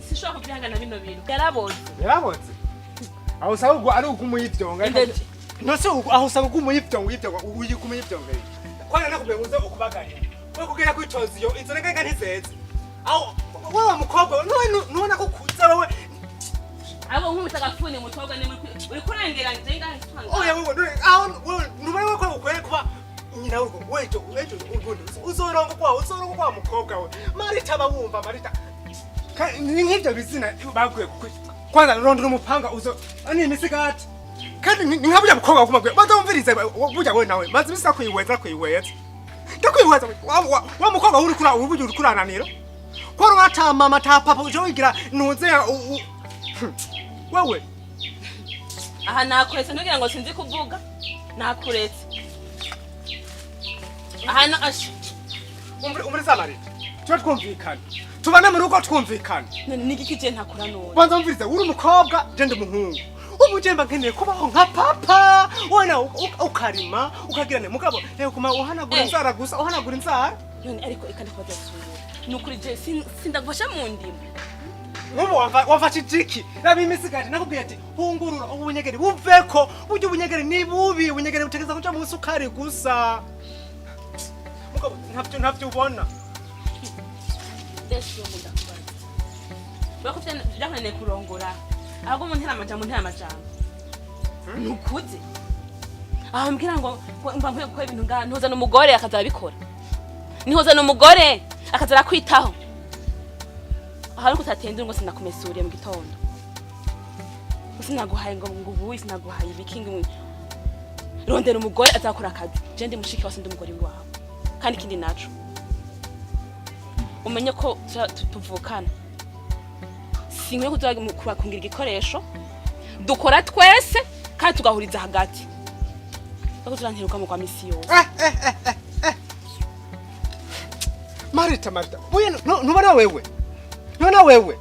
Sinshobora kubyihangana bino bintu. Yaraboze. Yaraboze. Aho usanga ubwo ari ugumuyivyonga. Indege. Nose aho usanga ugumuyivyonga, uyivyonga, uyigumuyivyonga. Kwana nakubwiye ngo uze ukubagarira. We kugera kwitoza iyo inzo nenga ntizeze. Aho wewe mukobwa none nubona ko kuza wewe. Abo nkubita agafuni mutobwa ni uri kurengera nje ngaha nsanga. Oya, wewe none aho wewe nubona ko ukwiye kuba nyina w'urugo wejo ejo ubundi uzorongo kwa uzorongo kwa mukobwa we Marita bawumva Marita. Ni nk'ivyo bizina baguye kwanza rondera umupanga uzo ani imisigati kandi ni nka burya mukobwa waguma gwe batumvirize burya we nawe maze imisi kwiweza kwiweza ndakwiweza wa mukobwa uri kura ubu uri kurananira ko ata mama ata papa uje wigira ntuze wewe. Aha nakuretse ntugira ngo sinzi kuvuga. Nakuretse. Aha na ash. Umviriza Marita, tuba twumvikana, tubane mu rugo twumvikana. None ni igiki je ntakura none? Banza umvirize, uri umukobwa je ndi umuhungu, ubu je mba nkeneye kubaho nka papa wena ukarima ukagirane mugabo reka kuma uhanagura inzara gusa, uhanagura inzara. None ariko ika ndakubaza sura. Ni ukuri je sindagufasha mu ndimo. Nk'ubu wamfashe ijiki raba imisigati nakubwiye ati hungurura ubu bunyegeri buveko, burya ubunyegeri ni bubi, ubunyegeri butegereza kuja mu sukari gusa, mugabo ntavyo ubona. Ndetse ubu ndakubaza. Bako byakunaniye kurongora. Ahubwo mu ntera amajambo, ntera amajambo. Nukuze. Aho mbwira ngo mba nkwiye gukora ibintu ngaha ntuzana umugore akazabikora. Ntuzana umugore akaza arakwitaho. Aha ariko utatendura ngo sinakumesuriye mu gitondo. Ngo sinaguhaye ngo ubuyi, sinaguhaye ibiki ngo rondera umugore azakora akazi. Je ndi mushiki wawe, sindi umugore wawe. Kandi ikindi naco, umenye ko tuvukana. Sinkwiye kuza kungira igikoresho dukora twese kandi tugahuriza hagati. Bako turanteruka mu kwa misi yose. Marita, Marita, buye ntubona wewe, ntubona wewe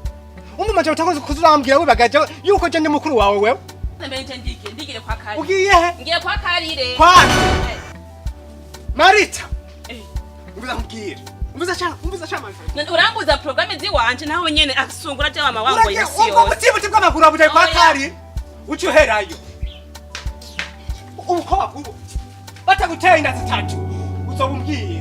umva amajambo utakoze kuzurambwira wibagaje yuko je ndi mukuru wawe wewe. Mbere nje ndigire kwa Karire. Ugiye he? Ngiye kwa Karire. Kwa Marita. Eh. Umviza nkubwire, umviza cha, umviza cha Marita. None urambuza programme ziwanje naho nyene asungura je mama wangu Uragiye imisi ubwo yose. buti bw'amaguru abujaye kwa Oya. Kari uci uherayo ubukoba bw'ubu bataguteye inda zitatu uzoba umbwira.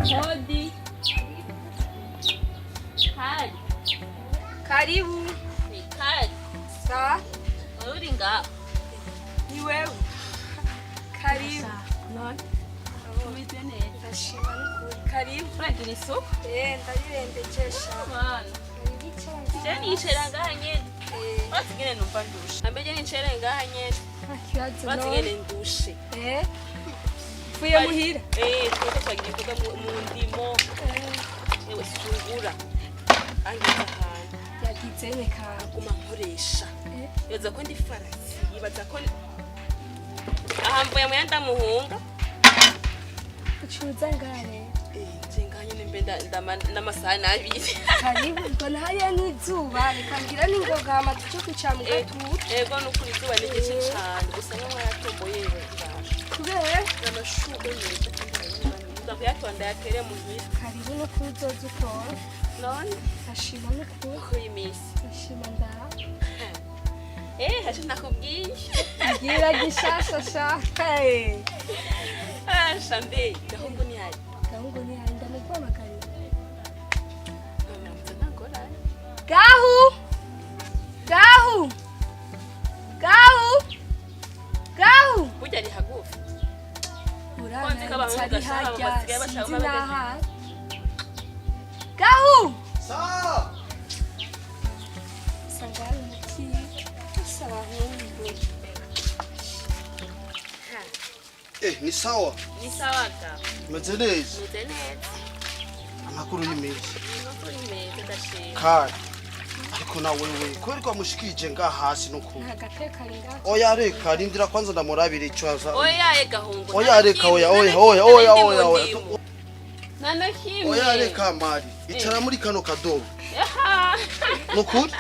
Hodi. Kari. Karibu. Ni Kari. Sawa. Uri ngaho. Ni wewe. Karibu. None. Umeze neza. Ndashima n'ukuri. Karibu. Uragira isuku? Eh, ndarirembejesha. Mana. Je nicara ngaha nyene. Eh, Uretse ingene numva ndushe. Ambe je nicare ngaha nyene. nta kibazo Uretse none. ingene ndushe. Eh. Mvuye muhira. Eh, twebwe twagira ibikorwa mu ndimo. Yewe sungura. Angeze ahantu. Yagize neka. Guma nkoresha. Eh. Yibaza ko ndi farasi. Yibaza ko aha mvuye mu yandi amuhunga. Ucuza ngare. Eh, nje ngaha nyene mbe n'amasaha n'abiri. Karibu. Mbona hariya n'izuba. Reka ngira n'ingoga hama tuje kwicara mu gatutu. Ego nukuri izuba ni ryinshi cane. Gusa nk'umwaratomboye ibasha. Kubera Amashurwe meza kandi nza kuyatonda yatere muhira. Karibu no kuri uzoza utora. None Ndashima n'ukuri. kuri iyi minsi. Ndashima ndaha. Eh, haje nakubwiye. Mbwira gishasha sha. Hey. Ah, shambe, gahungu ni hari. Gahungu ntihari, ndamuguhamagarira. Mama, ntangorane. Gahu! Gahu! Gahu! nzi ko abahungu Ari gashaka harya basigaye bashaka sinzi kuba bageze. n'ahari. Gahu Sawa. usanga hari umukiri gusa abahungu. Eh, ni sawa. Ni sawa ga. Meze neza. Meze neza. Amakuru ni meza. Amakuru ni meza, ndashima. Kare. Ariko na wewe kweri kwa mushikije nga hasi nuko. Nta gateka ari ngaho. Oya reka rindira kwanza ndamurabira ico aza. Oya e gahungu. Oya reka oya oya oya oya oya oya. Nta na kimwe. Oya reka mari. Icara muri kano kadobo. Yaha. Nukuri?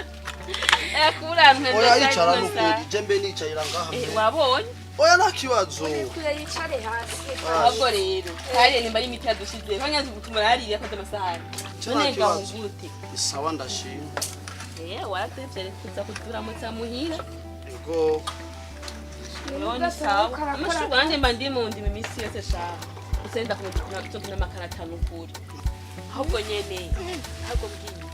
Eh, kuramwe. Oya icara nukuri. Je mbe nicayira ngaha. Eh, wabonye? Oya nta kibazo. Kure yicare hasi. Ahubwo rero kariya nimba ari imiti yadushize nkanyanze tumuraririye akoze amasahani. Cyo None nta kibazo. gahungu ute? Ni sawa ndashima. Eh, waratevye kuza kuturamutsa muhira. Yego. None sawa. Amashurwe yanjye mba ndi mu ndimi iminsi yose shaha. Gusa ndakunda kuzokina amakarata nukuri. Ahubwo nyene, ahubwo mbwiye.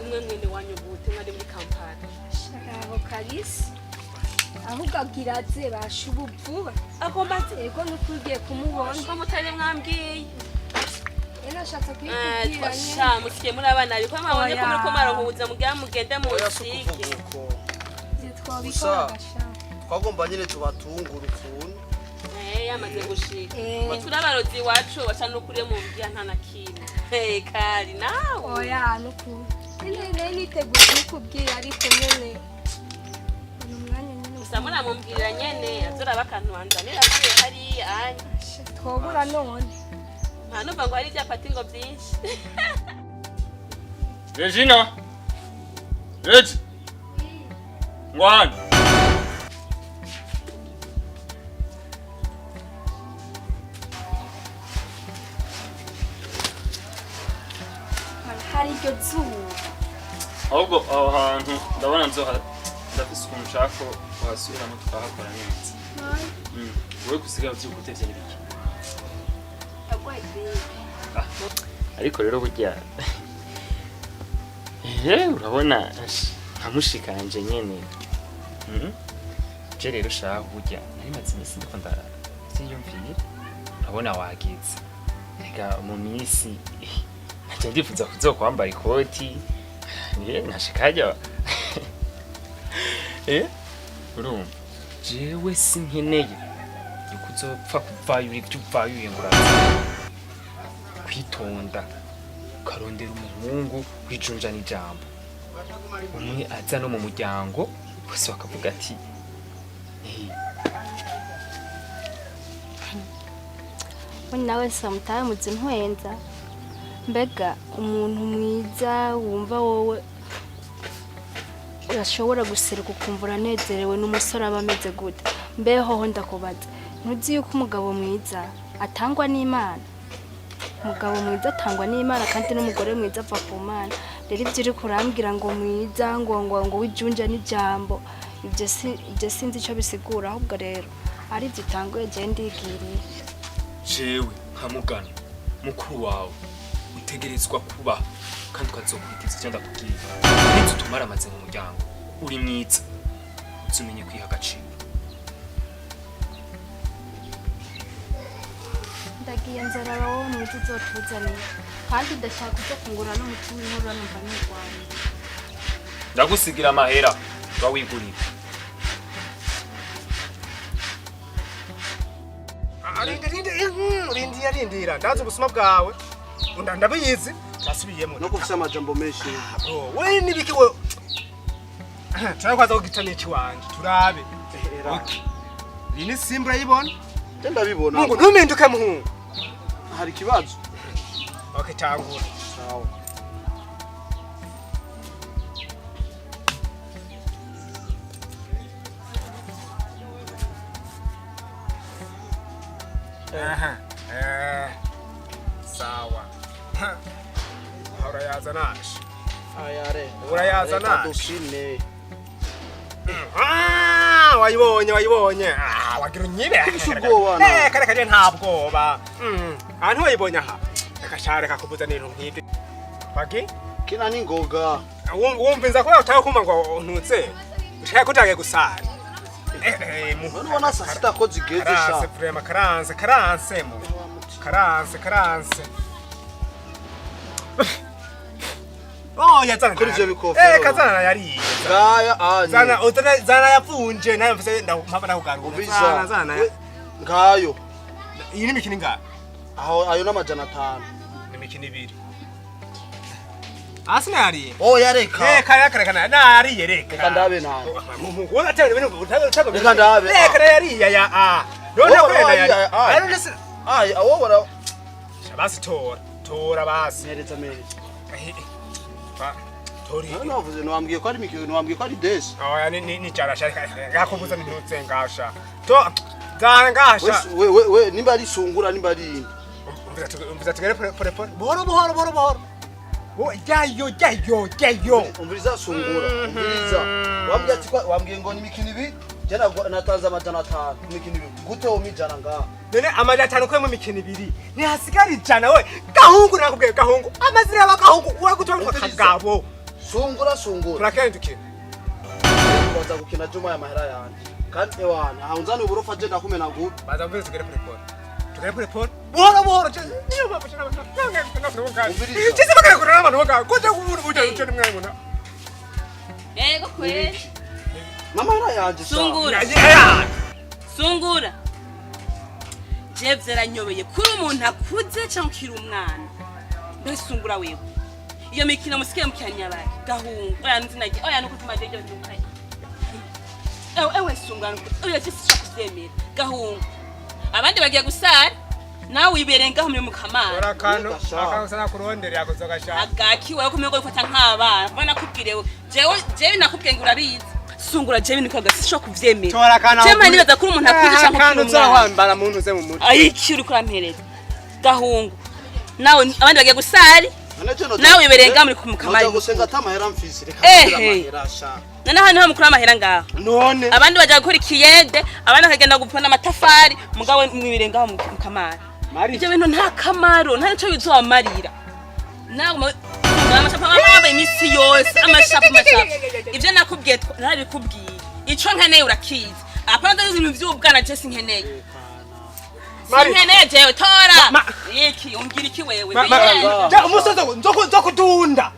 Umwe mwene wanyu gute mwari muri kampani? Shaka kalisi. Ahubwo agira aze basha ubu vuba. Agomba ati Ego nuko ugiye kumubona. ko mutari mwambwiye. Ena nashatse Eh, kuyikubwira nyene. twasha musikiye muri abana ariko mwabonye ko Oya. muriko mwaronka ubuzima mugira mugende Oya si musige. ukuvuga uko. Ivyo twobikora Gusa. gasha. Twagomba nyine tubatungura ukuntu. Eh, yamaze gushika. Eh. Turabarozi iwacu baca n'ukuri mu mbya nta na kimwe. Eh, kari nawe. Oya nukuri. Nyene nari niteguye kubikubwira ariko nyene. Ni umwanya nyene. Gusa muramumbwirira nyene azoraba akantu wanzanira avuye hariya anya. Asha, twobura none. Nta numva ngo hari ibyo afata ngo byinshi. Regina! Regi! Ngwani! Hari iryo zuba. Ahubwo aho hantu ndabona nzoha ndafise ukuntu nshaka ko wahasubiramo tukahakora neza. Mm. Wowe gusigaye uvyuka utevye n'ibiki? Ndagwaye grippe. Ariko rero burya urabona nka mushikanje nyene. Mm. Je rero shaho burya nari maze iminsi ndiko ndavyiyumvira. Urabona wagize. Rega mu minsi nkaca ndifuza kuzokwambara ikoti. Nkashika. Urumva jewe sinkeneye yuko uzopfa kuvayo uri ibyo uvayo ngo uraza kwitonda ukarondera umuhungu wijunja n'ijambo umwe aza no mu muryango bose bakavuga ati "Eh, We nawe sometimes uzi ntwenza. Mbega umuntu mwiza wumva wowe urashobora guseruka ukumva uranezerewe n'umusore aba ameze gute? Mbe hoho ndakubaza, ntuzi yuko umugabo mwiza atangwa n'Imana? Umugabo mwiza atangwa n'Imana kandi n'umugore mwiza ava ku Mana. Rero ibyo uriko urambwira ngo mwiza ngo wijunja n'ijambo, ibyo si ibyo sinzi ico bisigura. Ahubwo rero ari ibyo utanguye je ndigiriye. Jewe nka mugana mukuru wawe utegerezwa kuba kandi ukazokurikiza ivyo ndakubwiye nitutumara amaze mu muryango uri mwiza uzumenye kwiha agaciro. Ndagiye nzaraba wowe mwiza uzotuzanira, kandi ndashaka uzo kungura n'umuti w'inkorora numva nirwaye. Ndagusigira amahera urawigurira. Rindira rindira ndazi ubusuma bwawe. Ndabiyizi ndasubiyemo. No kufisa amajambo menshi. Bro, we nibiki we turakwaza kugica n'iki wanje turabe. Era. Okay. Iyi ni simba urayibona? Je ndabibona. Mungu ntumpinduke muhungu. Hari ikibazo. Okay, tangura. Sawa. Aha. Sawa. Ha. Urayaza naje. Aya re. Urayaza Reka naje. dukine. Ah, wayibonye wayibonye. Ah, wagira unyibe. Ufise ubwoba nawe. Eh, kare kare nta bwoba. Ah, ntiwayibonye aha. Reka sha reka kubuza n'ibintu nk'ibi. Bagi? Kina ningoga. Wumva inza kubera utaka kumva ngo untutse. Ushaka ko utangiye gusara. None ubona saa sita ko zigeze Karanse sha? Vraiment karanse, karanse mu. Karanse, karanse. Oh, yazana. Kuri ivyo bikofero. Eh, kazana yariye. Ngaya anye. Zana, uzana zana yapfunje nayo mfise ndahava ndakugarura. Umviriza. Zana, zana. Ngayo. Iyi ni imikino ingahe? Aho ayo n'500. Ni imikino ibiri. Asi nariye. Oya, reka. Reka, reka, reka, nariye, reka. Reka ndabe nawe. Wowe atari ibintu utago. Reka ndabe. Reka yariye ya a. None Wowe ko yariye. wariye, ah. Ari nese. Ay, awo bara. Basi tora. Tora basi. Mereza, mereza. Ba tori. None wavuze, ntiwambwiye ko ari mikino, ntiwambwiye ko ari desi. Oya, ni jara shaka. Ngakubuza ntutse ngasha. To zana ngasha. We we we, nimba ari sungura, nimba ari indi. Umviza, tugere pole pole pole. Buhoro buhoro buhoro buhoro. Wo jayo jayo jayo. Umviriza sungura, umviriza. Wambwiye ati ko wambwiye ngo ni imikino ibiri, je natanze 500 ku mikino ibiri. Gute wompa 100 ngaha? None 500 kwe mu mikino ibiri. Ntihasigara 100 we. Gahungu, nakubwiye gahungu. Amazina y'abagahungu uragutora Umviriza. kagabo. Sungura, sungura. Turakenda dukina. Baza gukina juma ya mahera yanje. Kandi ewana, aho nzana uburofa je ndakumenagura. Baza mviriza, tugere pole pole. Tugere pole pole. Buhoro buhoro. Niyo mpamvu cyane abantu. Umviriza. Kizi bakara n'abantu baka. Koje uje uje nimwe muna. Yego kweli. N'amahera yanje sha. Sungura. Ya. Sungura. Je vyaranyobeye kuri umuntu akuze cyangwa ukiri umwana. Mbe sungura wewe. Iyo mikino musikiye mukiranyabaye. Gahungu. Oya nzinaje. Oya nuko tumaje ibyo bintu. Ewe ewe sungura nuko. Oya je sishaka kuvyemera. Gahungu. Abandi bagiye gusara. Nawe wibereye ngaho muri mukamana. Ora kano Reka sha. akantu sana kurondera yakozoga sha. Agaki wewe kumenya gufata nk'abana. Kuba nakubwire wewe. Jewe jewe nakubwiye ngo urabizi. Sungura jewe niko gasishaka kuvyemera. Tora kana. Jewe nibaza kuri umuntu akuze cyangwa akantu ukiri umwana. uzohambara muntu uze mu mutwe. Ayiki uri kurampereza. Gahungu. Nawe abandi bagiye gusari. None je noja- Nawe wibereye ngaho muri ku mukamari. Noja gusenga ata mahera mfise. Reka Ehe. mbwira amahera sha. None hano niho mukura amahera ngaho. None Abandi baja gukora ikiyede, abandi bakagenda gupfuna amatafari, mugabo mwibereye ngaho mu kamara. Mari. Ibyo bintu nta kamaro, nta nico bizobamarira. Nawe amashapo wambaye iminsi yose, amashapo amashapo. Ibyo nakubwiye narabikubwiye. Ico nkeneye urakizi. Apana ndazi ibintu vy'ubwana je sinkeneye. Mari. Sinkeneye jewe tora. Iki umbwira iki wewe? Bigende. Ja umusozo nzoko nzokudunda.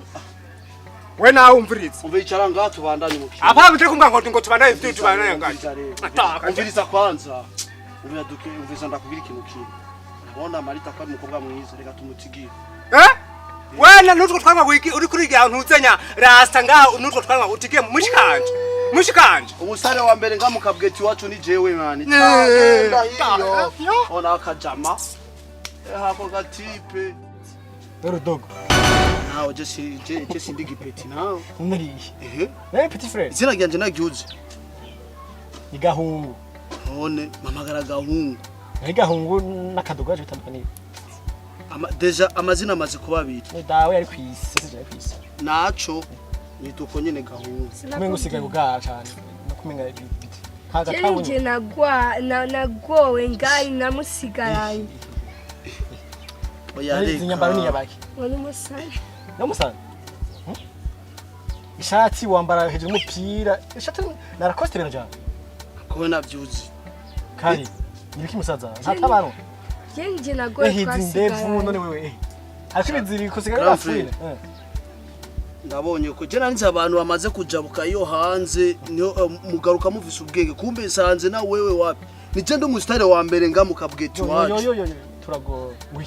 We nawe umviriza. Umva, icara ngaha tubandanye umukino. Apa bitari kumbwa ngo tubandanye ibyo tubandanye ngaho. Umviriza rero. Ataka. Umviriza kwanza. Umviriza duke, umviriza ndakubwira ikintu kimwe. Ndabona Marita ko ari umukobwa mwiza, reka tumutigire. Eh? Wena nutwo twanwa wiki uri kuri ya ntuzenya rasta ngaho nutwo twanwa utigiye mushikanje. Mushikanje. Umusare wa mbere nga mukabweti wacu ni jewe mani. Ne. Genda hiyo. Yo. Ona akajama. Hako gatipe. Rudogo. Nawe je si je je sindi gipeti nawe. Nariye. Ehe. Nawe petit frère. Izina ryanje naryuze. Ni gahungu. None mamagara gahungu. Ni gahungu n'akadogo yaje bitandukaniye. Ama, déjà amazina amaze kuba abiri. Ni dawe yari kwisi, sisi yari kwisi. Naco nituko nyene gahungu. Kumenga usigaye ugara cyane. No kumenga biti. Kaga Jewe kabonye. nje nagowe ngayi namusigaranye. Oya Izi nyambaro ni reka. yabaki. Wari umusare. No musana. Ishati wambara hejuru y'umupira. Ishati narakoste birajana. Kowe navyuzi. Kari. Nibiki musaza? Ntatabaro. Jewe nje nagowe Eh, izi ndevu none twasigaranye. wewe. Eh. Ariko ibiziriko sigaye Grand bafurire. Ndabonye ko je nanize abantu bamaze kujabuka iyo hanze niyo mugaruka mufise ubwenge, kumbe nsanze na wewe wapi ni je ndi umusitari wa mbere nga mukabweti Yo yo wacu. yo yo yo turago. Wi.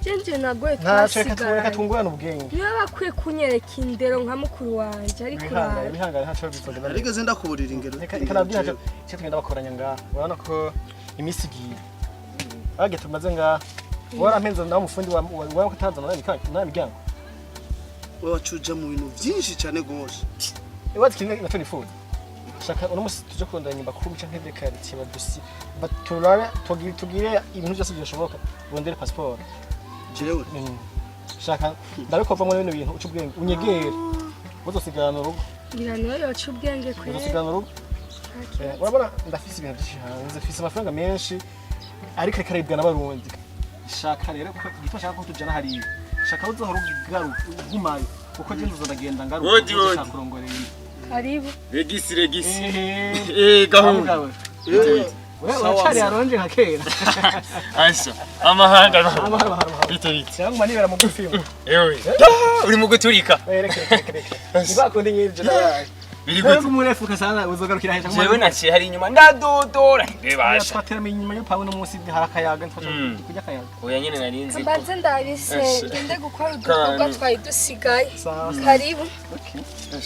Jewe nje nagowe Ntaco reka twasigaranye. tungurane ubwenge. Niba bakwiye kunyereka indero nka mukuru wanje ariko Wihangane, urabe. wihangane ntaco bizogenda. Narigeze ndakuburira ingero. Reka reka nabwira icyo tugenda bakoranya ngaha. Urabona ko iminsi igiye. Bage tumaze ngaha. Warampenze nawe umufundi wa wa kutanzana nawe miryango. Wewe wacuja mu bintu byinshi cyane gose. Iwazi kintu nacyo nifuza. Shaka uno musi tuje kurondera nyumba kumi canke de quartier badusi baturabe tugire ibintu byose byoshoboka urondere passeport. Jewe Shaka ndabikova muri bino bintu uca ubwenge unyegere. Uzosigarana urugo. Ngira niwe yoca ubwenge kweri. Uzosigarana urugo. Urabona ndafise ibintu byinshi hanze, mfise amafaranga menshi ariko reka aribwa n'abarundi. Shaka rero ko igituma shaka ko tujana hariya. Shaka uzohora ugaruka ugumayo kuko je nzoza ndagenda ngaruka Wodi, wodi. ushaka kurongora ibintu. Karibu. Regisi regisi. Eh gahunda. Uracari yaronje nka kera. Asha amahanga Amahoro amahoro amahoro. Bite bite. Cyangwa nibera mugufi. Ewe. Uri mu guturika. Reka reka reka. Nibakundi nyirije nabaye. Biri Wewe gute? kumurefu kasana uzogarukira hejuru. Jewe naciye hari inyuma ndadodora. Bebasha. Twateramiye inyuma y'urupangu no munsi hari akayaga ntitwaca kurya akayaga. Oya nyene narinzi ko. Mbanze ndabise ngende gukora udukorwa twari dusigaye. Sawa. Karibu.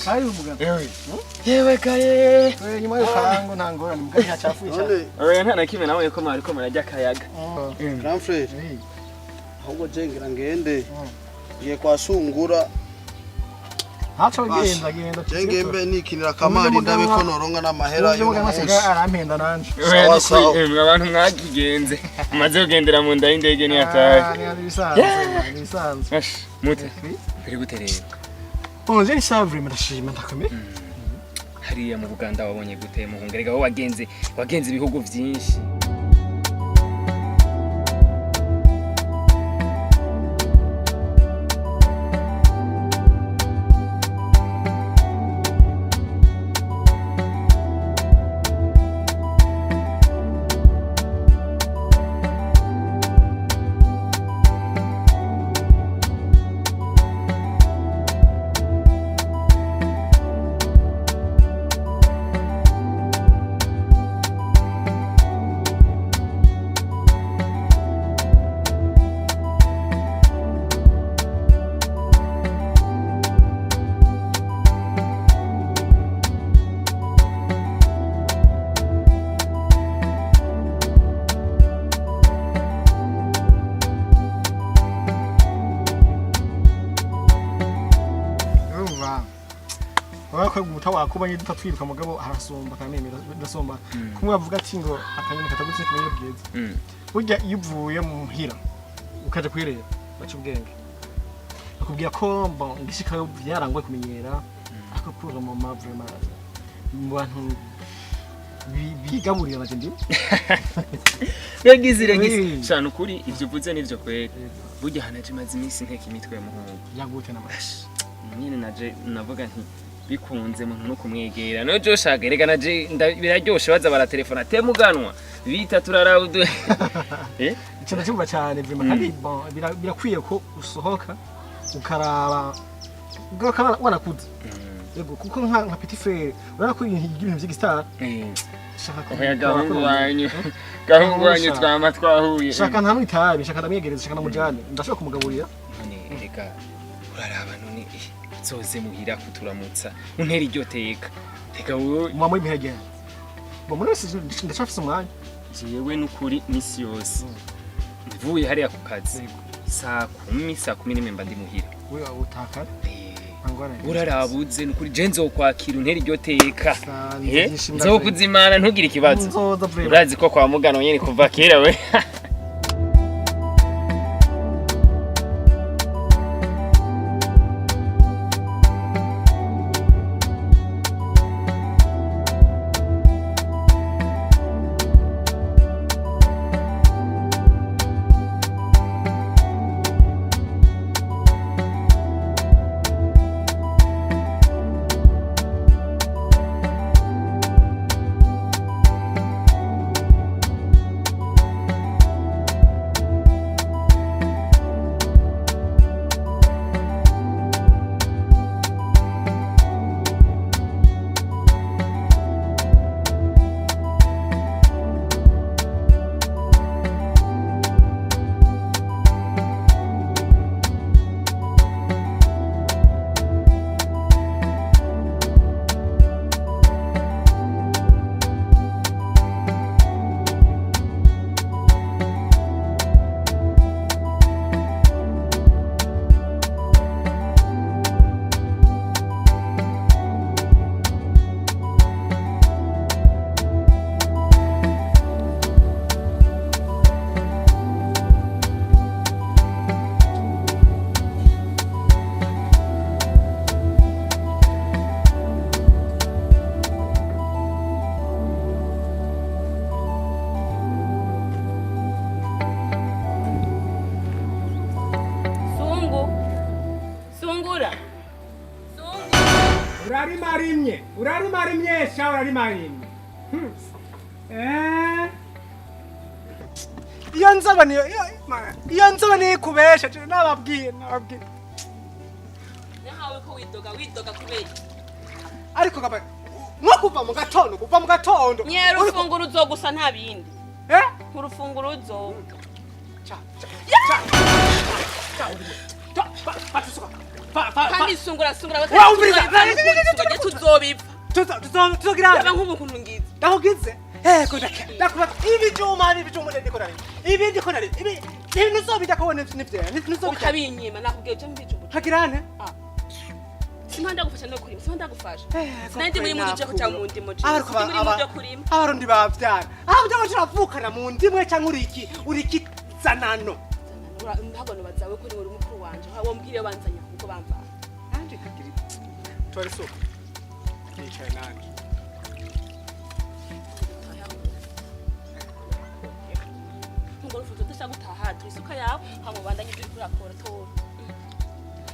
Karibu mugabo. Ewe. Yewe kaye. Wewe nyuma y'urupangu nta ngorane mugabo ntihacafuye cyane. Oya nta na kimwe nawe ko mwariko murarya akayaga. Grand frère, ahubwo je ngira ngende ngiye kwa Sungura. Ntaco genda genda. Je ngembe nikinira kamari ndabe ko noronka n'amahera Uyu mugabo y'uno asigaye munsi. arampenda nanje. Oya Sawa, sawa. ni abantu mwakigenze. Mumaze kugendera mu nda y'indege ni hatari. Ah, ni bisanzwe, ni bisanzwe. Asha mute. Biri gute rero? Bon, je ni sawa vraiment ndashima ndakomeye. Hariya mu Buganda wabonye gute muhungu? Erega wowe wagenze wagenze ibihugu vyinshi. Urumva urabona ko guta wakubanye duta twiruka mugabo harasumba kamemera ndasumba kumwe bavuga ati ngo akanyoni katagutse kumenya bwiza. Burya iyo uvuye muhira ukaja kwireba baca ubwenge bakubwira ko bon ngishikayo byarangoye kumenyera ariko pour le moment vraiment mu bantu bigaburira naje ndimo. Regisi regisi. Oui. Shana ukuri ivyo uvuze nivyo kweri. Burya hanaje maze iminsi nteka imitwe ya muhungu. Yagute n'amashi. Nyene naje navuga nti bikunze muntu no kumwegera. No jo shaka erega naje biraryoshe baza baratelefona te muganwa. Bita turaraudu. Eh? Ico ndacyumva cyane vraiment kandi bon birakwiye ko usohoka ukaraba ugakaba wanakuze. Yego kuko nka petit frère urabona ko ibintu by'igistar Eh. shaka Oya gahungu wanyu. Gahungu wanyu twama twahuye. Shaka nta mwitabi, shaka ndamwegereza, shaka ndamujane, ndashobora kumugaburira. None erega uraraba none uzoze muhira kuturamutsa untera iryo teka. Reka wowe Muba muri bihe genda. Bo muri wese ndacafise umwanya. Jewe nukuri misi yose mvuye hariya ku kazi saa 10 saa 11 mba ndi muhira. Wewe utakara. Angorane. Urarabuze nukuri je nzokwakira untera iryo teka. Sa- nishimira Nzokuzimana ntugire ikibazo. Nzoza vraiment. Urazi ko kwa mugano nyene kuva kera we. Sungu. Sungura. Sungu. Urarima rimye. Urarima rimyesha, urarima rimwe. Eh. Iyo nzoba niyo iyo nzoba niyo ikubesha, je nababwiye nababwiye. Nahawe ko widoga widoga kubera. Ariko kaba nko kuva mu gatondo, kuva mu gatondo. Nyera urufunguruzo gusa nta bindi. Eh? Urufunguruzo. Cha cha. Cha. Cha. Cha. Fa fa fa. Kandi sungura sungura Wa, umviriza. tuzobipfa. Tuzo tuzogira. Yaba nk'ubu kuntu ngize. Ndakugize. Eh, ko ndakuba ibijuma ibijuma ndiko nari. Ibi ndiko nari. Ibi ntuzobijya ko nivyo. Ntuzobijya. Ukabinyima nakubwiye uje mbijumbu. Hakirane. Simba ndagufasha no kurima, simba ndagufasha. Sinandi muri muri je kuja mu ndimo je. Abaruko Sindi muri muri byo kurima. Abarundi bavyara. Aho byo turavukana mu ndimwe cyangwa uri iki? Uri iki zanano. Ntabwo bazawe ko ni uri mukuru wanje. Ha wombwire banzanya kuko bamva. Nanje kagira. Tora isuka. Yicaye nanje. Ngo urufunzo udashaka gutaha, tura isuka yawe, hama ubandanye ibyo uriko urakora tora.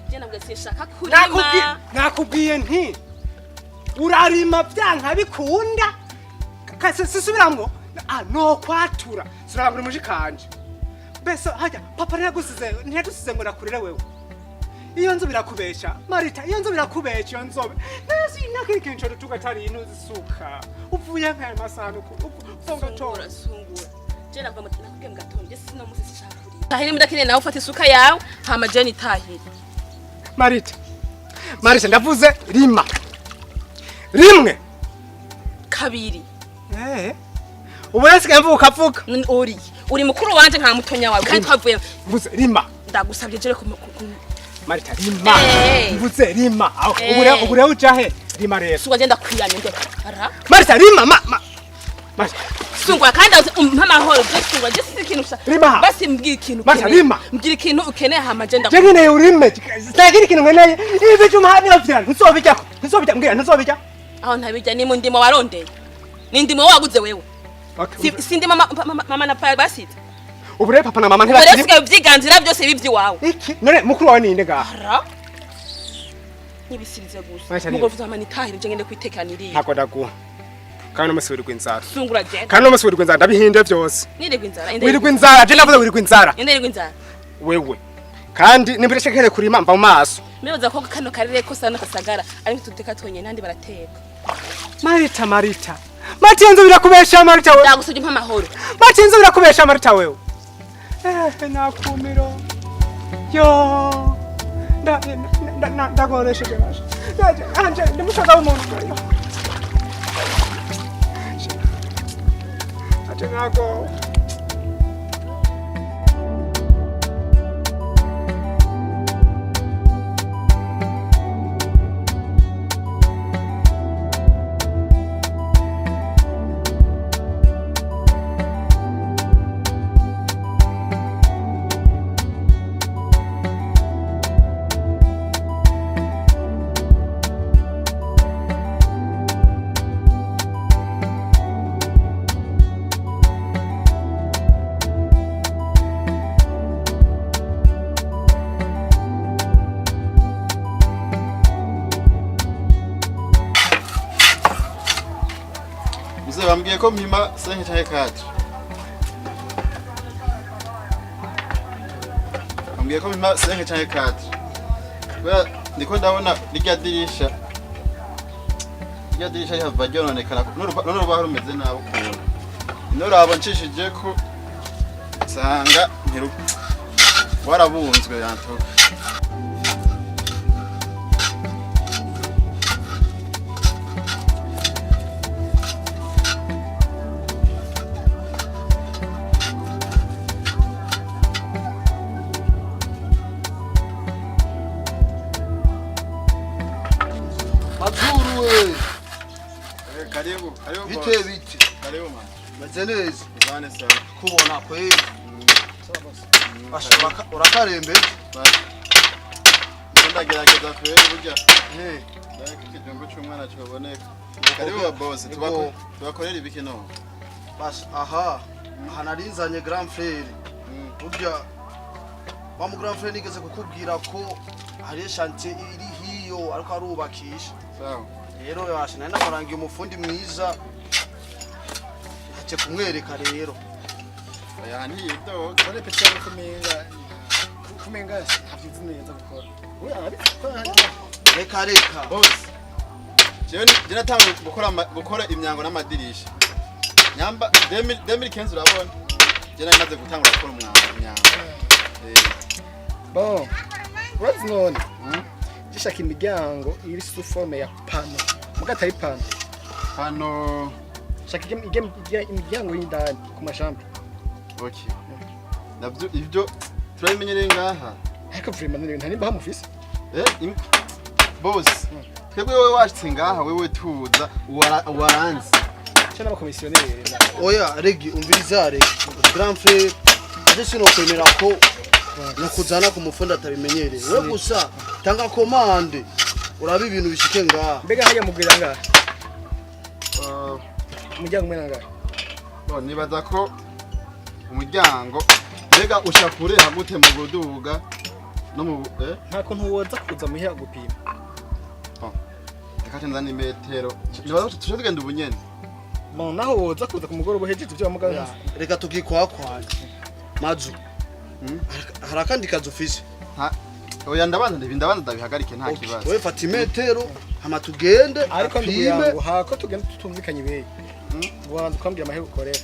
Je nabwo sinshaka kurima. Nakubwiye nti urarima byanka bikunda. Kase sisubiramwo. Ah no kwatura. Surabangura mujikanje. Mbese hajya papa ntiyagusize ntiyadusize ngo nakurire wewe. Iyo nzu birakubesha Marita, iyo nzu birakubesha iyo nzobe. Nasi nakiri kintu tuka tari ino zisuka. Uvuye nk'aya masaha nuko ufunga tora. Sungura sungura. Je nabwo nakubwiye mu gatondo, je sino musi sinshaka kurima. Tahire mudakeneye nawe ufata isuka yawe, hama je nitahire. Marita. Marita ndavuze rima. Rimwe. Kabiri. Eh. Ubu nasigaye mvuka vuka. Uri uri mukuru wanje nka mutonya wawe kandi twavuye. Mvuze rima. Ndagusabye jere ku Marita rima. Mvuze rima. Ubu ubure ujahe rima rero. Sungwa je ndakwiyamye ndeka. Ara. Marita rima ma ma. Marita. Sungwa kandi umpa amahoro je sungwa je si ikintu sha. Rima. Basi mbwira ikintu. Marita rima. Mbwira ikintu ukeneye hama je Je nkeneye urime. Sinagira ikintu nkeneye. Ibi juma niyo vyana. Ntuzobijya. Ntuzobijya mbwira ntuzobijya. Aho ntabijya ni mu ndimo warondeye. Ni ndimo waguze wewe. Okay. Si ndimo mama na papa basize. Ubu rero papa na mama ntibakiri. Uretse ubyiganzira byose bibyi wawe. Iki? None mukuru wawe ninde ngaha? Ara. Nibisirize gusa. Mugo vuza mama nitahire je ngende kwitekanirira. Ntako ndaguha. Kandi no musi wirirwa inzara. Sungura je. Kandi no musi wirirwa inzara ndabihinde byose. Nirirwa inzara. Wirirwa inzara, je ndavuze wirirwa inzara. Nirirwa inzara. Wewe. Kandi nimbere shekere kurima mva mu maso. Mbibaza ko kano karere ko sana kasagara ari tuteka twonyene nandi barateka. Marita Marita. Marita inzu birakubesha Marita wewe. Ndagusubye mpa amahoro. Marita inzu birakubesha Marita wewe. Eh nakumiro. Yo. Nda nda ndagoresheje basha. Ndaje anje ndimusaza w'umuntu. Ate nago. Mzee bambwiye ko mpima 5 canke 4. Bambwiye ko mpima 5 canke 4. Kubera ndiko ndabona rirya dirisha. Rirya dirisha rihava ryononekara n'urubaho rumeze nabi ukuntu. Nurabo ncishije ko nsanga ntiru warabunzwe yantoka. Mazuru we. Karibu, karibu. Bite bite. Karibu man. Meze neza. Bane sawa. Kubona kweli. Basha urakarembe. Ndagerageza kweli burya. Eh, ndaki kijumbo cy'umwana cyoboneka. Karibu boss, tubakorera ibiki no. Basha aha. Aha narinzanye grand frère. Burya wa mu grand frère nigeze kukubwira ko hari chantier iri hiyo ariko arubakisha. Sawa. Rero yasha nari namurangiye umufundi mwiza, ntace kumwereka rero. Oya, ntiyidoga. None petit yawe kumenga ntabyo neza gukora. We arabikora. Reka reka. Bose jewe je natanguye gukora imyango n'amadirisha nyamba 2015, urabona je nari maze gutangura gukora imyango. Bon. Urazi none? Gishaka imiryango iri sous forme ya panneau. Muga atari panneau. Hano. Shaka imiryango y'indani ku mashamba. Okay, navyo ivyo turabimenyereye ngaha. Ariko vraiment nta nimba hamufise. Boss, twebwe wewe washitse ngaha, wewe tuza waranze. Cyo n'abakomisiyoneri. Oya regi, umviriza regi, grand frère, aje sinokwemera ko nokuzana ku mufundi atabimenyereye. We gusa tanga commande, urabe ibintu bishike ngaha. Mbega hajya mugwira ngaha. Umuryango umwe nangahe? Bon, nibaza ko umuryango, mbega ushakure hagute mu buduga no mu Nta kuntu woza kuza muhira gupima. Reka nzane imetero, nibaza ko tuje tugenda ubu nyene. Bon, naho woza kuza ku mugoroba uhejeje ibyo wamugaye. Reka tugikwakwanya mazu. Hari akandi kazi ufise? Oya, ndabanza ndabihagarike, nta kibazo. We fata imetero hama tugende. Ariko apime. nduguyango hako tugenda tutumvikanye ibeye. Ubanza ukambwira amahera ukorera.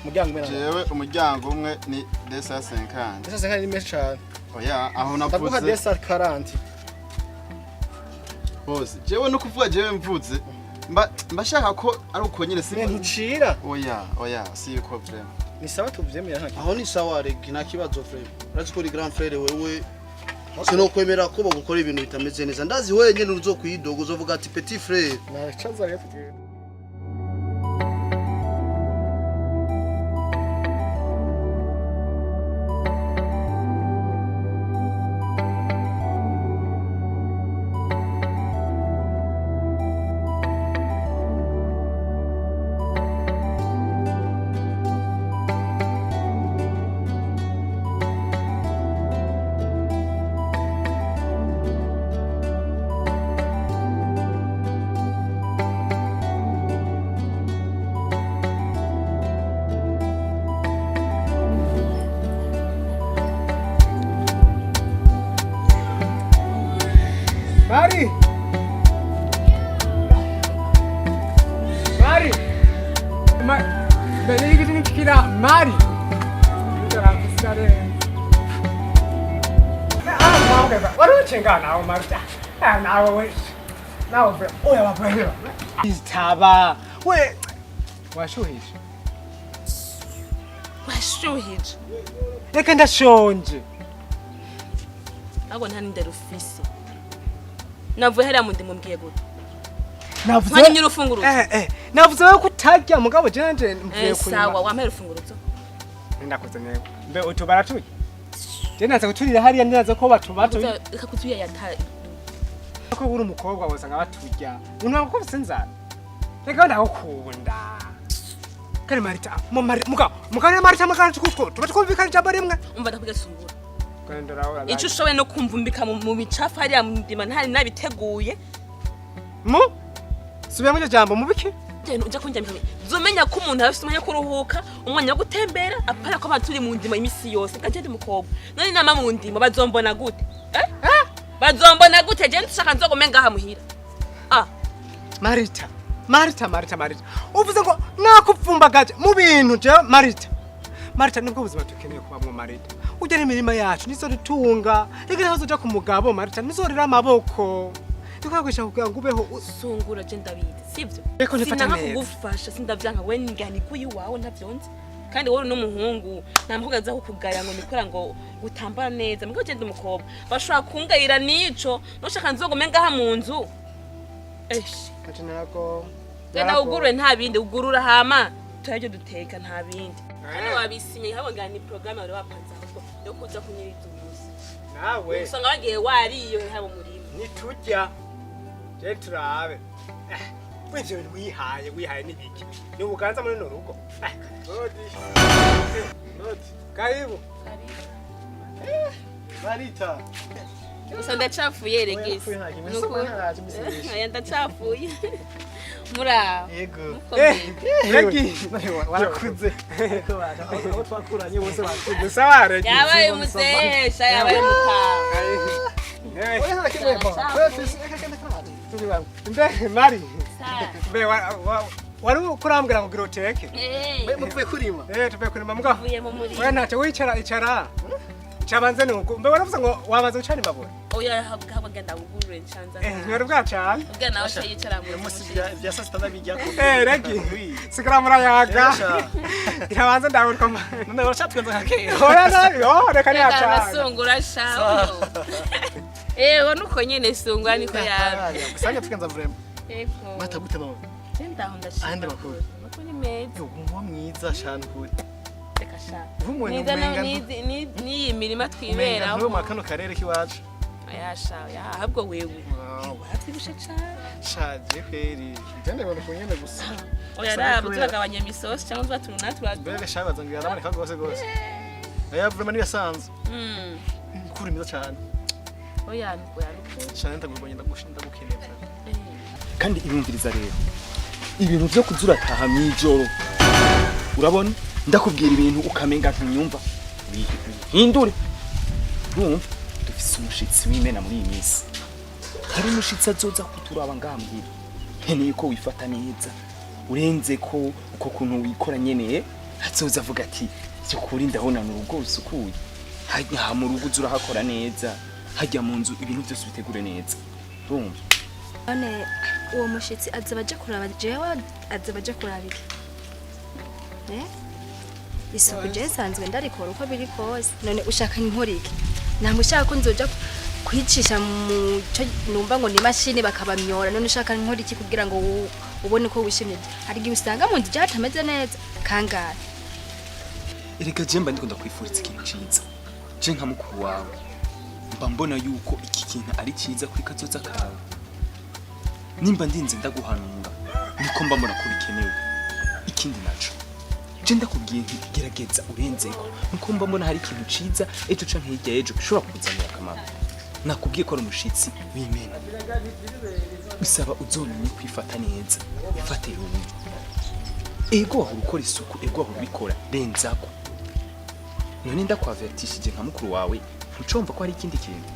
Umuryango umwe nangahe? Jewe umuryango umwe ni 250. 250 ni menshi cyane. Oya, aho Ndaguha navuze 240. Bose jewe no kuvuga, jewe mvuze mba mbashaka ko ari uko nyene, si Ntucira. Oya oya, si uko vraiment. Ni sawa, tuvyemera, nta kibazo. Aho ni sawa regi, nta kibazo frère, urazi ko uri grand frère. Wewe sinokwemera ko bagukora ibintu bitameze neza. Ndazi wenyene uzokwidoga, uzovuga ati petit frère. Nacaza rero tugende. Mari! Mari! Ma mbere Mari! Wari nawe Marita. Nawe we. Nawe oya wabwira. Itaba. We washuhije. Washuhije. Reka, ndashonje. Ahubwo nta n'indero ufise. Navuye hariya mu ndimo, mbwiye gute? Navuze Mwanya urufunguruzo. Navuze ko utarya, mugabo jeje mvuye Sawa, kunywa. wampaye urufunguruzo. Ndakoze nego. Mbe utubara turya. Je naza guturira hariya, ndaza ko batuba. Reka kutuya yata. Ko uri umukobwa wosanga baturya. Unanga ko ufise inzara. Reka, ndagukunda. Kare Marita, mu Marita, muga, muga Marita, muga tuko tuba twumvikana ijambo rimwe. Umva, ndakubwiye, sungura. Kandi ndaraho. Ico ushoboye no kumvumbika mu micafu hariya mu ndima ntari nabiteguye. Mu? Subiramo iryo jambo, mu biki? Ujya ujya kunjyamika, zomenya ko umuntu afite umwanya wo kuruhuka, umwanya wo gutembera, apana ko turi mu ndimo imisi yose. Kandi ndi umukobwa, none inama mu ndimo bazombona gute? Eh, bazombona gute? Je nshaka nzogome ngaha muhira, ah. Marita, Marita, Marita, Marita. Uvuze ngo nakupfumbagaje mu bintu je Marita. Marita, nibwo buzima dukeneye kubamwo Marita. Ujya n'imirima yacu nizo dutunga. Reka naho uzoja ku mugabo Marita, nizorera amaboko. Ndikwagisha kugira ngo ubeho Sungura, je ndabizi, sivyo? Reko ntifata Sinanka neza. kugufasha, sindavyanka. We ngani kuyi wawe ntavyonzi, kandi wowe uri n'umuhungu, nta mukobwa aza kukugaya ngo nikora ngo utambara neza. Mugabo je ndi umukobwa, bashobora kungayira nico. Nushaka nzogome ngaha mu nzu, esh. Kaje narako. Genda ugurure, nta bindi, ugurura hama turaryo duteka, nta bindi. Kandi wabisinye habo, ngani ni programme wari wapanze ahubwo yo kuza kunyiriza ubusa. Nawe. Usanga wagiye wariyo habo murima. Nitujya. Je turabe. Wivyo bintu wihaye, wihaye n'ibiki? Ni ubuganza muri no rugo. Rodi. Rodi. Karibu. Marita. Gusa ndacafuye regisi. Oya ndacafuye. Muraho. Yego. Mukomeye. Regi Warakuze. Abo twakuranye bose bakuze. Sawa Regi. Yabaye umuzehe, yabaye mukaba. Mbe Mari. Sawa. Mbe wari kurambwira ngo gira uteke. Eh. Muvuye kurima. Eh tuve kurima mbwa. Mvuye mu murima. Oya ntacyo wicara icara. Cabanze nuko. Mbe waravuze ngo wabanza gucana imbabura. Oya habwa genda wugurure nshanza. Eh ntwari bwacana. Ubwa nawe aca yicara mu Musi bya saa sita ndabijya. Eh Regi. Sigara murayaga. Irabanza ndabura None uracatwenza nka kera. Oya nabi, oh reka ntiyacana. Arasungura sha. Ewe nuko nyene sungura niko yabe. Usanga twenza vraiment. Ego. Mata gute none? Ndaho ndashima. Ahandi makuru. Makuru ni meza. Yo, umuwa mwiza shana ukuri. Reka sha. Ubu Niza umenga n'iyi mirima umenga twiberaho. ntuwe mu kano karere k'iwacu. Oya sha, oya ahubwo wewe. Waravyibushe cane. Shaje kweri. Gende bana kunyene gusa. Oya raba turagabanya imisosi cyangwa tuba turuna turadu. Mbega shabaza ngo yaraboneka rwose rwose. Oya vraiment niyasanzwe. Mukuru mwiza cyane. Oya nuko ya nuko. Cyane ndagubonye ndagukeneye. Kandi ibumviriza rero ibintu vyo kuzurataha mw'ijoro, urabona ndakubwira ibintu ukamenga ntunyumva, hindure urumva. Dufise umushitsi w'imena muri iyi minsi, hari umushitsi azoza kuturaba ngaha muhira. Nkeneye ko wifata neza, urenze ko uko kuntu wikora nyene azoza avuga ati byukuri ndabona ni urugo rusukuye. Hajya mu rugo uza urahakora neza, hajya mu nzu ibintu byose ubitegure neza, urumva. None uwo mushitsi azoba aje kuraba jewe, azoba aje kuraba iki? Eh? Isuku je nsanzwe ndarikora uko biri kose. None ushaka nkora iki? Ntamushaka ko nzoja kwicisha mu cyo numva ngo ni mashini bakabamyora. None ushaka nkora iki kugira ngo ubone ko wishimye? Hari igihe usanga mu nzu je hatameze neza kangahe. Erega je mba ndiko ndakwifuriza ikintu ciza, je nka mukuru wawe mba mbona yuko iki kintu ari ciza kuri kazoza kawe. Nimba ndinze ndaguhanura niko mba mbona ko bikenewe. Ikindi naco je ndakubwiye nti gerageza urenzeko, nuko mba mbona hari ikintu ciza ejo canke hirya y'ejo gishobora kukuzanira akamaro. Nakubwiye ko ari umushitsi w'imena, bisaba uzomenye kwifata neza, ifate rumwe. Ego wahora ukora isuku, ego wahora ubikora, renzako. None ndakwavertishije nka mukuru wawe, ntucumva ko hari ikindi kintu.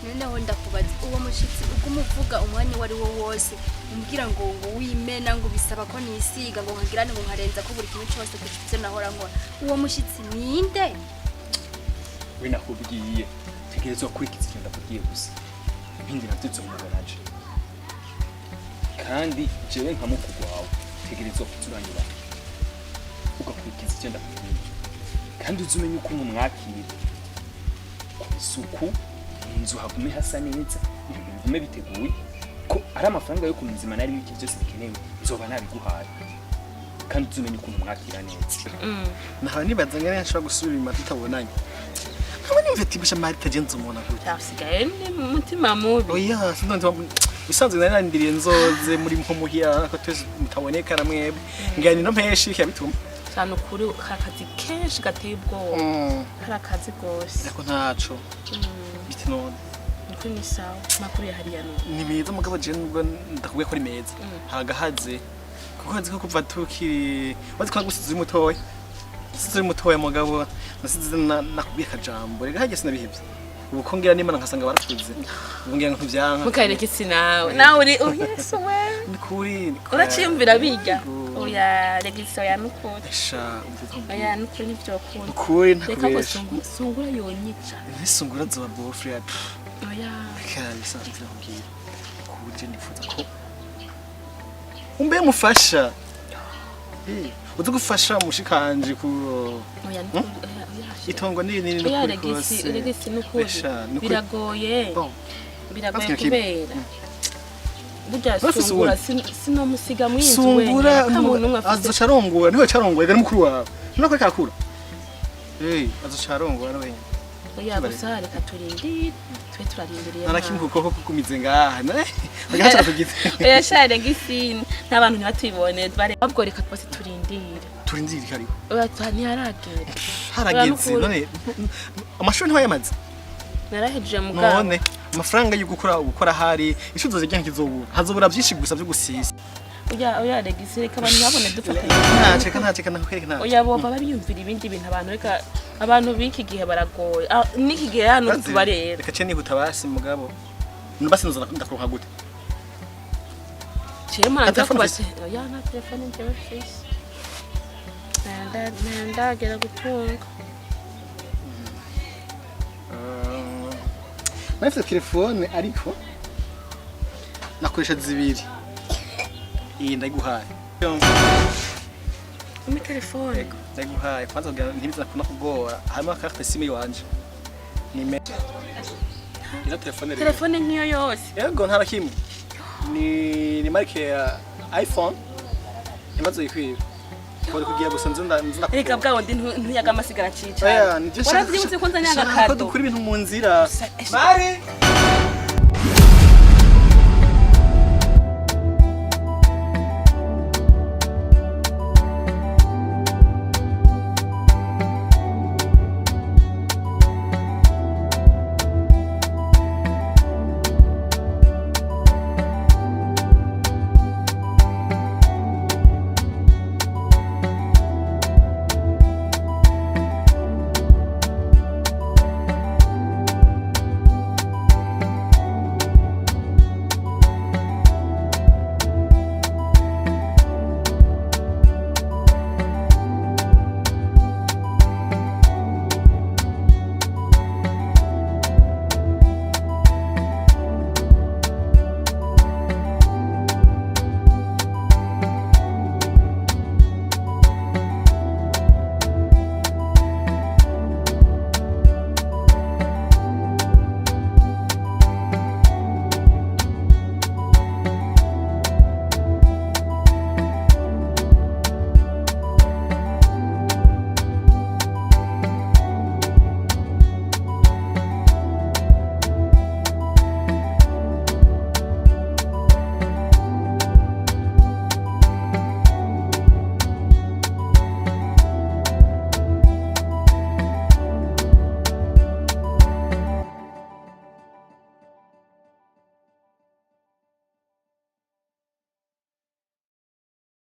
Noneho ndakubaza, uwo mushitsi uguma uvuga umwanya uwo ari wo wose umbwira ngo ngo wimena, ngo bisaba ko nisiga, ngo nkagirane, ngo nkarenza ko buri kintu cyose ku byo nahora nkora, uwo mushitsi ninde? We nakubwiye tegerezwa gukurikiza icyo ndakubwiye gusa, ibindi navyo uzomubona aje. Kandi jewe nka mukuru wawe tegerezwa kuzuranyura ugakurikiza icyo ndakubwiye, kandi uzi umenye ukuntu mwakira ku isuku, mu nzu hagume hasa neza, ibintu bigume biteguye, ko ari amafaranga yo kumuzima nari ibiki byose bikenewe nzoba nabiguhaye, kandi uzi umenye ukuntu mwakira neza. Nahawe nibaza ngene nshobora gusubira inyuma tutabonanye. Nkaba nimva ati busha Marita je nzomubona gute. Cyasigaye ni mutima mubi. Oya sinzi bisanzwe nari narindiriye nzoze muri nko muhira ko twese mutaboneka na mwebwe. Ngira ni no mpeshi kirabituma. Cyane ukuri kari akazi kenshi gateye ubwoba. Kari akazi rwose. Ariko ntaco. Biti none. Nukuri ni sawa. Makuru ya hariya none. Ni meza mugabo je nubwo ndakubwiye ko ari meza. Haragahaze. Kuko nzi ko kuva tukiri wazi ko nagusize uri mutoya. Nasize uri mutoya mugabo nasize nakubwiye akajambo. Rega harya sinabihevye. Ubu ko ngira n'Imana nkasanga barakuze. Ubu ngira ngo ntivyanka. Mukareka isi nawe. Nawe uri oh Yesu we. Nukuri. Uraciyumvira bijya. Oya rega isi oya nukuri. Esha umva Oya nukuri ntivyokunda. Nukuri Reka ngo ntakubesha. sungura yonyica. Nisungura zoba bofre ya. Oya. Reka bisanzwe nakubwira. Kuje nifuza ko umbe mufasha. Uzi gufasha mushikanje ku Oya nukuri oya oya. itongo ni nini Oya nukuri rega isi kose. rega isi nukuri. Esha nukuri. Biragoye. Bon. Biragoye Basi kimwe. kubera. Burya Bafise sungura uwundi. sinomusiga mw'inzu Sungura wenyine. Ata muntu n'umwe afise. azoca arongora niwe carongora ni mukuru wawe. Nako karakura. Eh azoca arongora nawe nyene. Oya gusa reka turindire. Twe turarindiriye. Nta kimwe kuko kukumize ngaha. Bagaca kugize. Oya sha rega isi n'abantu ntibatubibone bare ahubwo reka twese turindire. Turindire kariho. Oya, ntiharagera. Harageze. Nukuri. None amashuri ntiwayamaze? Narahejeje mugabo. None amafaranga yo gukora hari ico uzozirya ntizobura, hazobura byinshi gusa byo gusisa. Oya, oya, Regisi, reka abantu babone dufatanye. Ntaceka, ntaceka, nakwereka ntaco. Oya, boba bariyumvira ibindi bintu abantu. Reka, abantu b'iki gihe baragoye. Ah, n'iki gihe hano tubarera. Reka ce nihuta basi, mugabo basi nzoza ndakuronka gute? Jewe Nta manza telefone kubaze. Oya, nta telefone njyewe mfise. Ndagera gutunga. Nafite telefone ariko nakoresha zibiri, iyi ndayiguhaye. Muri telefone? Ndayiguhaye kwanza kugira ntibiza kuna kugora, harimo carte SIM iwanje ni me ino telefone rero. Telefone nk'iyo yose? Yego, nta na kimwe, ni marque ya iPhone imaze yikwiba kore kugira gusa nzi nzi. Reka, bwawe ndi ntuyaga amasigara cicara. Oya, nivyo nshaka. Waravyibutse ko nzanye Nshaka ko agakado. dukura ibintu mu nzira. Mari.